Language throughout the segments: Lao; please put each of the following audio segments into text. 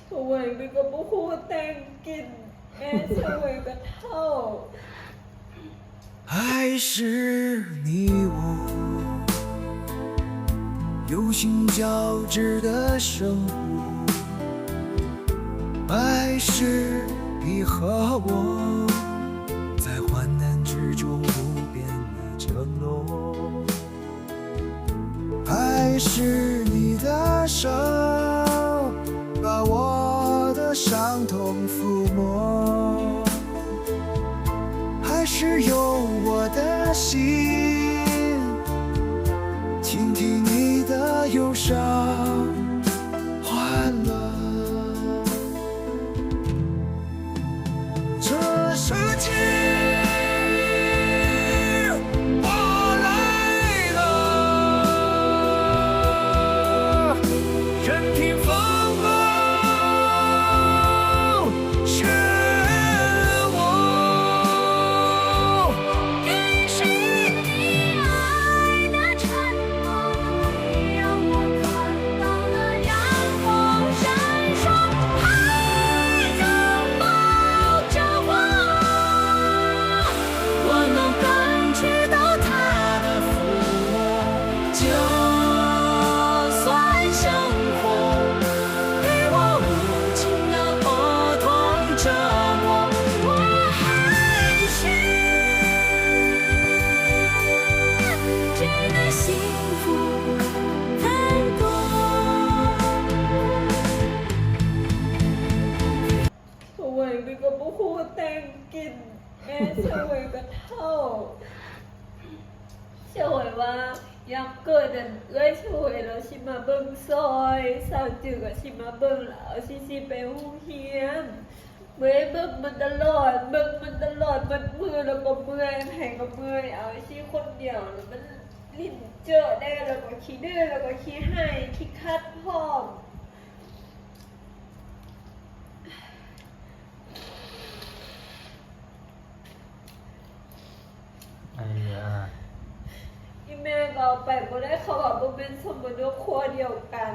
ສະຫວຍມັນກໍບໍ່ຮູ້ແຕ່ງກິນ ແມ່ສະຫວຍກໍເຖົ້າ. 还是你我用心交织的生活，还是你和我在患难之中不变的承诺。 还是你的手把我的伤痛抚摸，还是用我的心倾听你的忧伤欢乐。 这世界我累了，任凭风暴雪我。 ສະຫວຍມັນກໍບໍ່ຮູ້ແຕ່ງກິນ ແມ່ສະຫວຍກໍເຖົ້າ. ສະຫວຍວ່າຍາມເກີດນັ້ນ ເອື້ອຍສະຫວຍລາວຊິມາເບິ່ງຊ່ອຍ ສາວຈືກໍຊິມາເບິ່ງ ລາວຊິ ຊິໄປໂຮງຮຽນ. ເມື່ອຍເບິ່ງມັນຕະຫຼອດ ເບິ່ງມັນຕະຫຼອດ ໝົດມື້ແລ້ວກໍເມື່ອຍ ໃຜກໍເມື່ອຍ ເອົາຊິຄົນດຽວ ແລ້ວມັນຫຼິ້ນເຈີແດ່ ແລ້ວກໍຂີ້ດື້ ແລ້ວກໍຂີ້ໄຫ້ ຂີ້ຂັດພ້ອມ. ອັນນີ້ ອີ່ແມ່ກໍເອົາໄປບໍ່ໄດ້ ເຂົາວ່າບໍ່ແມ່ນສົມມະນົບຄົວດຽວກັນ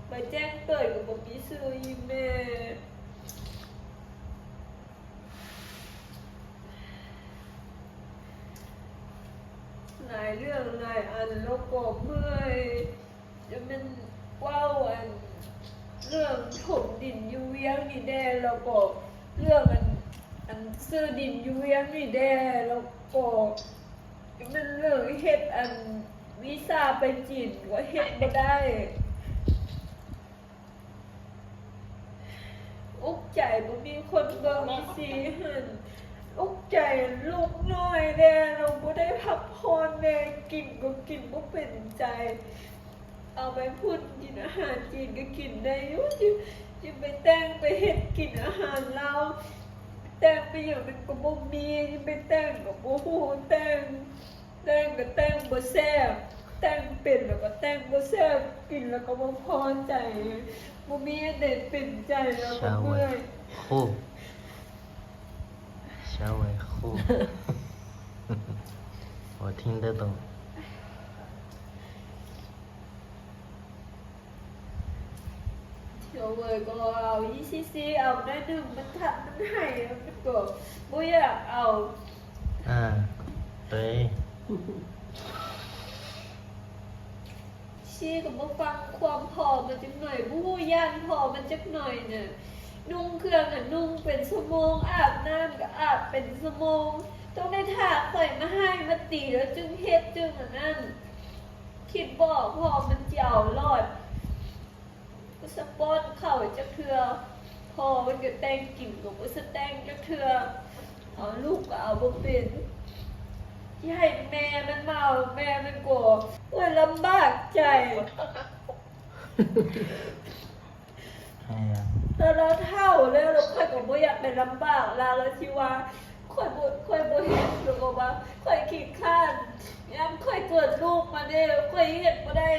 ໄປແຈ້ງເກີດກໍບໍ່ມີຊື່ອີ່ແມ່. ຫຼາຍເລື່ອງຫຼາຍອັນ ແລ້ວກໍເມື່ອຍ. ຈະແມ່ນເວົ້າອັນເລື່ອງຖົມດິນຢູ່ວຽງນີ້ແດ່ ແລ້ວກໍເລື່ອງອັນ ອັນຊື້ດິນຢູ່ວຽງນີ້ແດ່ ແລ້ວກໍຈະແມ່ນເລື່ອງເຮັດອັນວີຊາໄປຈີນກໍເຮັດບໍ່ໄດ້. ອຸກໃຈບໍ່ມີຄົນເບິ່ງຊີ້ຫັ້ນ ອຸກໃຈລູກນ້ອຍແດ່ ລາວບໍ່ໄດ້ພັກຜ່ອນແດ່ ກິນກໍກິນບໍ່ເປັນໃຈ ເອົາໄປພຸ້ນ ກິນອາຫານຈີນກໍກິນໄດ້ຢູ່ ຊິ ຊິໄປແຕ່ງໄປເຮັດກິນອາຫານລາວ ແຕ່ງໄປຫຍັງມັນກໍບໍ່ມີ ຊິໄປແຕ່ງກໍບໍ່ຮູ້ແຕ່ງ. ແຕ່ງກໍແຕ່ງບໍ່ແຊບ ແຕ່ງເປັນແລ້ວກໍແຕ່ງບໍ່ແຊບ ກິນແລ້ວກໍບໍ່ພໍໃຈ ບໍ່ມີອັນໃດເປັນໃຈ ແລ້ວກໍເມື່ອຍ. ສະຫວຍໂຄ ສະຫວຍໂຄ ບໍ່ຖິ້ມເດີໂຕ ສະຫວຍກໍເອົາ ອີ່ຊີຊີເອົາໜ້ອຍໜຶ່ງ ມັນທັນ ມັນໄຫ້ ມັນກໍບໍ່ຢາກເອົາ. ອ່າ ເອີຍ ຊີກໍບໍ່ຟັງຄວາມພໍ່ມັນຈັກໜ້ອຍ ບໍ່ຮູ້ຢ້ານພໍ່ມັນຈັກໜ້ອຍນະ. ນຸ່ງເຄື່ອງກໍນຸ່ງເປັນຊົ່ວໂມງ ອາບນ້ຳກໍອາບເປັນຊົ່ວໂມງ ຕ້ອງໄດ້ຖ້າຂ້ອຍມາຮ້າຍມາຕີແລ້ວຈຶ່ງເຮັດ ຈຶ່ງອັນນັ້ນ. ຄິດບໍ່ອອກ ພໍ່ມັນຊິເອົາຫຼອດ ບໍ່ສະປ້ອນເຂົ້າຈັກເທື່ອ ພໍ່ມັນກໍແຕ່ງກິນກໍບໍ່ສະແຕ່ງຈັກເທື່ອ ເອົາລູກກໍເອົາບໍ່ເປັນ ຊິໃຫ້ແມ່ມັນມາເອົາ ແມ່ມັນກໍ ໂອ້ຍ ລຳບາກໃຈ. ແຕ່ລາວເຖົ້າແລ້ວ ແລ້ວຂ້ອຍກໍບໍ່ຢາກໄປລຳບາກລາວ ລາວຊິວ່າຂ້ອຍບໍ່ ຂ້ອຍບໍ່ເຮັດ ລາວກໍວ່າຂ້ອຍຂີ້ຄ້ານ. ຍາມຂ້ອຍເກີດລູກມາເດ້ ຂ້ອຍເຮັດບໍ່ໄດ້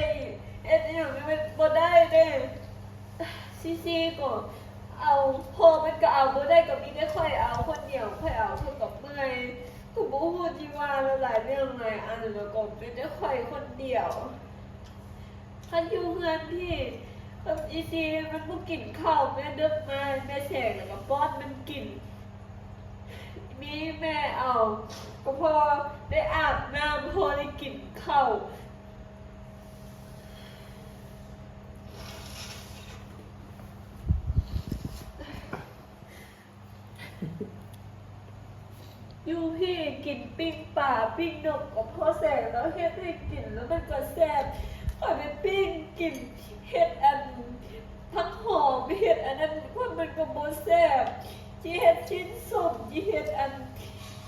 ເຮັດອີ່ຫຍັງມັນບໍ່ໄດ້ເດ້. ຊີຊີກໍເອົາ ພໍ່ມັນກໍເອົາບໍ່ໄດ້ ກໍມີແຕ່ຂ້ອຍເອົາຄົນດຽວ ຂ້ອຍເອົາຂ້ອຍກໍເມື່ອຍ ກໍບໍ່ຮູ້ຊິວ່າລະ ຫຼາຍເລື່ອງຫຼາຍອັນ ແລ້ວກໍມີແຕ່ຂ້ອຍຄົນດຽວ. ຄັນຢູ່ເຮືອນພີ້ ອີຊີມັນບໍ່ກິນເຂົ້າ, ແມ່ເດິກມາໃຫ້ແມ່ແສງ ແລ້ວກໍປ້ອນມັນກິນ. ມີແມ່ເອົາ, ກໍພໍໄດ້ອາບນ້ຳ, ພໍໄດ້ກິນເຂົ້າ. ຢູ່ພີ້ກິນປີ້ງປາປີ້ງນົກ ກໍພໍ່ແສງລາວເຮັດໃຫ້ກິນ ແລ້ວມັນກໍແຊບ. ຂ້ອຍໄປປີ້ງກິນ ເຮັດອັນຜັກຫອມ ເຮັດອັນນັ້ນ ມັນກໍບໍ່ແຊບ. ຊິເຮັດຊີ້ນສົ້ມ ຊິເຮັດອັນ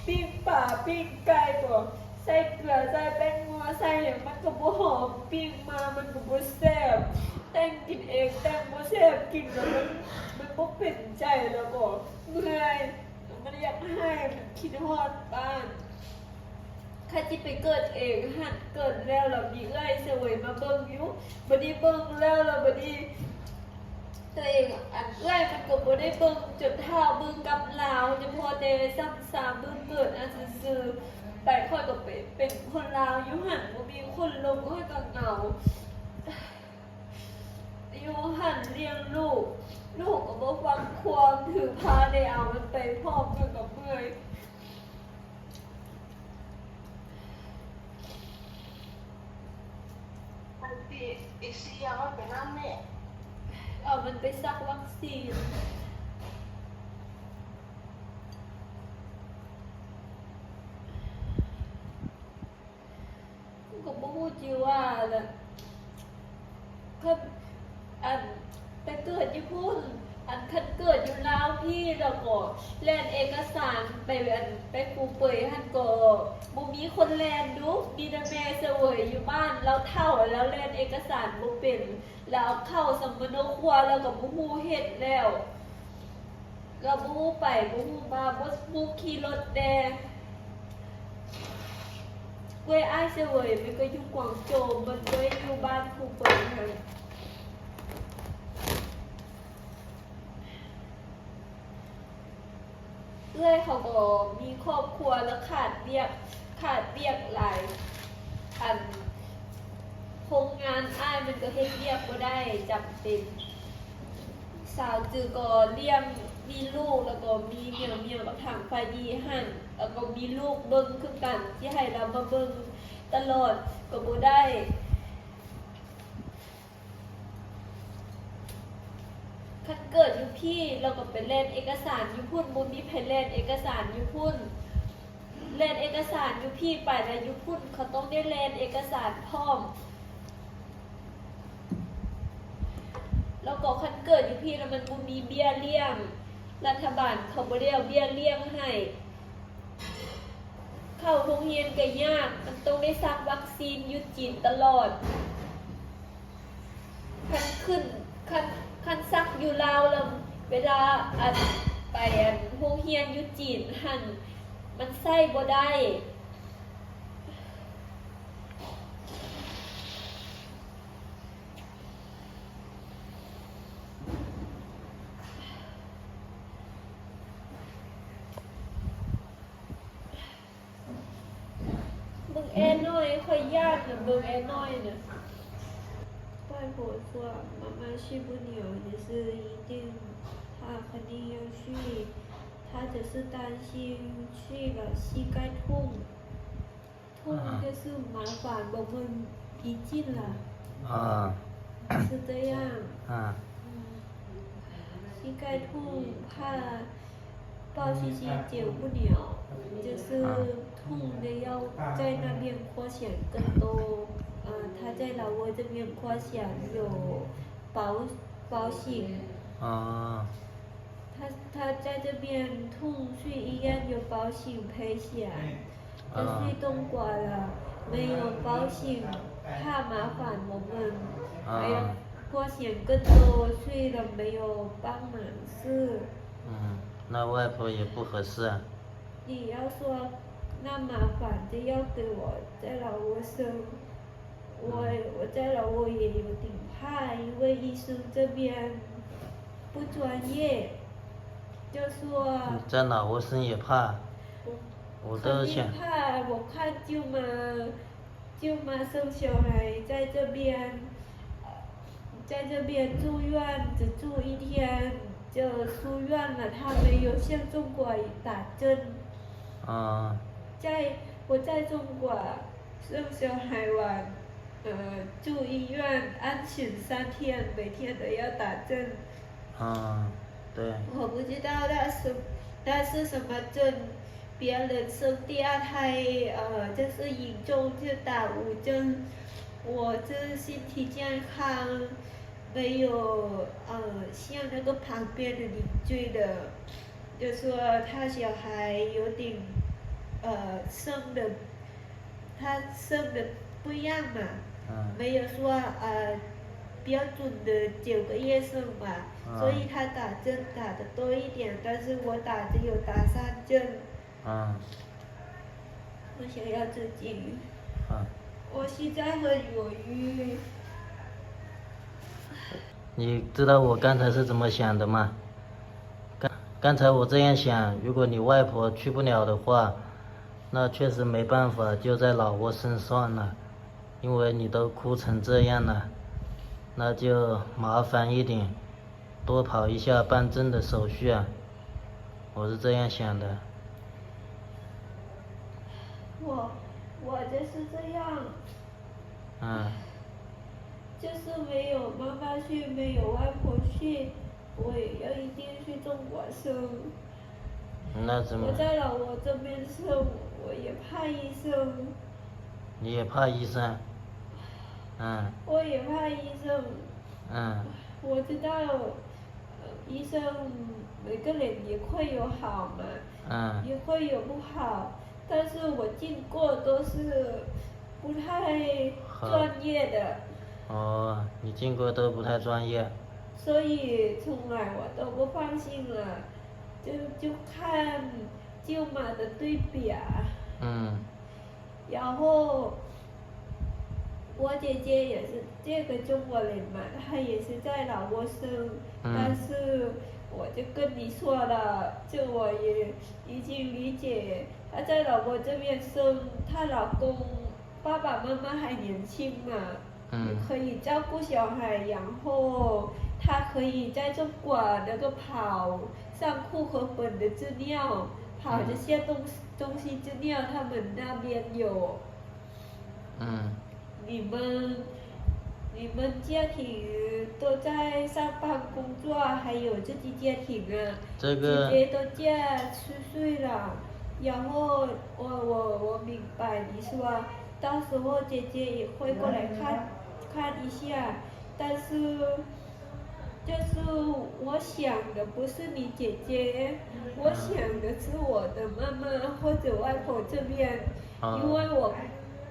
ປີ້ງປາປີ້ງໄກ່ບໍ ໃສ່ເກືອ ໃສ່ແປ້ງນົວ ໃສ່ຫຍັງ ມັນກໍບໍ່ຫອມ, ປີ້ງມາມັນກໍບໍ່ແຊບ. ແຕ່ງກິນເອງແຕ່ງບໍ່ແຊບ, ກິນແລ້ວມັນ ມັນບໍ່ເປັນໃຈແລ້ວກໍເມື່ອຍ, ມັນຢາກໄຫ້, ມັນຄິດຮອດບ້ານ. ຄັນຊິໄປເກີດເອງຫັ້ນ ເກີດແລ້ວ ແລ້ວມີເອື້ອຍສະເຫວີຍມາເບິ່ງຢູ່. ບັດນີ້ເບິ່ງແລ້ວ ແລ້ວບັດນີ້ ຕົວເອງ ອັນເອື້ອຍມັນກໍບໍ່ໄດ້ເບິ່ງຈົນເຖົ້າ, ເບິ່ງກັບລາວ ຈະພໍແຕ່ຊ້ຳຊາເບິ່ງເກີດອັນຊື່ໆ. ໄປຂ້ອຍກໍໄປເປັນຄົນລາວຢູ່ຫັ້ນ ບໍ່ມີຄົນລົມ ຂ້ອຍກໍເຫງົາ. ຢູ່ຫັ້ນລ້ຽງລູກ ລູກກໍບໍ່ຟັງຄວາມ ຖືພາໄດ້ເອົາມັນໄປພ້ອມ ຂ້ອຍກໍເມື່ອຍ. ໄປຕິ ອີກສີ່ຢ່າງມັນໄປນຳແມ່ ເອົາມັນໄປສັກວັກຊີນ. ກໍບໍ່ຮູ້ຈິວ່າລະ ຄັນ ອັນ ໄປເກີດຢູ່ພຸ້ນ ອັນ ຄັນເກີດຢູ່ລາວພີ້ ແລ້ວກໍແລ່ນເອກະສານໄປ ອັນ ໄປປູເປີຍຫັ້ນກໍບໍ່ມີຄົນແລ່ນດຸ ມີແຕ່ແມ່ສະເຫວີຍຢູ່ບ້ານ ລາວເຖົ້າ ລາວແລ່ນເອກະສານບໍ່ເປັນ ລາວເຂົ້າສຳມະໂນຄົວ ລາວກໍບໍ່ຮູ້ເຮັດແລ້ວ. ລາວບໍ່ຮູ້ໄປບໍ່ຮູ້ມາ ບໍ່ຮູ້ຂີ່ລົດແດ່. ເອື້ອຍອ້າຍສະເຫວີຍ ມັນກໍຢູ່ກວາງໂຈວ ມັນບໍ່ໄດ້ຢູ່ບ້ານພູເປີຍຫັ້ນ. ເອື້ອຍເຂົາກໍມີຄອບຄົວ ແລ້ວຂາດວຽກ ຂາດວຽກຫຼາຍ ອັນ ໂຮງງານອ້າຍມັນກໍເຮັດວຽກບໍ່ໄດ້ ຈຳເປັນ. ສາວຈືກໍລ້ຽງ ມີລູກ ແລ້ວກໍມີເມຍ ເມຍກັບທາງຝ່າຍດີຫັ້ນ ແລ້ວກໍມີລູກເບິ່ງຄືກັນ ທີ່ໃຫ້ລາວມາເບິ່ງຕະຫຼອດກໍບໍ່ໄດ້. ຄັນເກີດຢູ່ພີ້ ລາວກໍໄປແລ່ນເອກະສານຢູ່ພຸ້ນ ບໍ່ມີໃຜແລ່ນເອກະສານຢູ່ພຸ້ນ. ແລ່ນເອກະສານຢູ່ພີ້ໄປ ແລ້ວຢູ່ພຸ້ນເຂົາຕ້ອງໄດ້ແລ່ນເອກະສານພ້ອມ. ແລ້ວກໍຄັນເກີດຢູ່ພີ້ແລ້ວມັນບໍ່ມີເບ້ຍລ້ຽງ ລັດຖະບານເຂົາບໍ່ໄດ້ເອົາເບ້ຍລ້ຽງໃຫ້. ເຂົ້າໂຮງຮຽນກໍຍາກ ມັນຕ້ອງໄດ້ສັກວັກຊີນຢູ່ຈີນຕະຫຼອດ. ຄັນຂຶ້ນ ຄັນ ຄັນສັກຢູ່ລາວແລ້ວ ເວລາ ອັນ ໄປ ອັນ ໂຮງຮຽນຢູ່ຈີນຫັ້ນ ມັນໃຊ້ບໍ່ໄດ້. ເບິ່ງແອໜ້ອຍ ຂ້ອຍຢ້ານນະ ເບິ່ງແອໜ້ອຍນະ. 拜火说妈妈睡不了，也是一定她肯定要睡，她只是担心睡了膝盖痛。痛就是麻烦我们一进了。啊。是这样。啊。嗯。膝盖痛，怕 抱膝膝解不了，就是痛得要在那边花钱更多。呃，他在老挝这边花钱有保，保险。啊。他，他在这边痛去医院有保险赔钱。 啊。就睡东莞了，没有保险，怕麻烦我们，啊。还要花钱更多，睡了没有帮忙事。嗯，那外婆也不合适啊。你要说那麻烦就要给我在老挝生。 我，嗯。我在老挝也有点怕，因为医生这边不专业，就说你在老挝生也怕？我，我都想，肯定怕，我看舅妈，舅妈生小孩在这边，呃，在这边住院，只住一天就出院了，他没有像中国打针。啊，在我在中国生小孩完，呃，住医院安寝三天，每天都要打针。啊，对，我不知道那是那是什么症，别人生第二胎，呃，就是引种就打无针，我这身体健康，没有呃像那个旁边的邻居的，就说他小孩有点呃生的，他生的不一样嘛，嗯没有说呃标准的九个月生嘛，嗯所以他打针打的多一点，但是我打只有打三针。嗯我想要自己，嗯，我现在很犹豫。你知道我刚才是怎么想的吗？刚刚才我这样想，如果你外婆去不了的话，那确实没办法，就在老挝生算了，因为你都哭成这样了，那就麻烦一点，多跑一下办证的手续啊，我是这样想的。我我就是这样，嗯就是没有妈妈去，没有外婆去，我也要一定去中国生。那怎么我在老挝这边生，我也怕医生，你也怕医生？嗯我也怕医生。嗯我知道，呃，医生每个人也会有好嘛，嗯，也会有不好，但是我见过都是不太专业的，哦，你见过都不太专业。所以从来我都不放心了，就就看舅妈的对比啊。嗯然后我姐姐也是这个中国人嘛，她也是在老挝生，嗯但是我就跟你说了，就我也已经理解，她在老挝这边生，她老公爸爸妈妈还年轻嘛，嗯可以照顾小孩，然后她可以在中国那个跑上户口本的资料，跑这些东东西资料，他们那边有。嗯，你们你们家庭都在上班工作，还有自己家庭啊？这个姐姐都嫁出去了，然后我我我明白你说，到时候姐姐也会过来看看一下，但是就是我想的不是你姐姐，我想的是我的妈妈或者外婆这边，啊因为我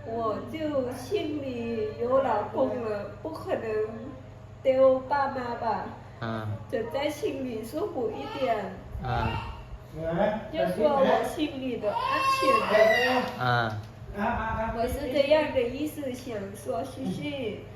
我就心里有老公了，不可能丢爸妈吧，嗯就在心里舒服一点。嗯就说我心里的安全感，嗯我是这样的意思，想说谢谢。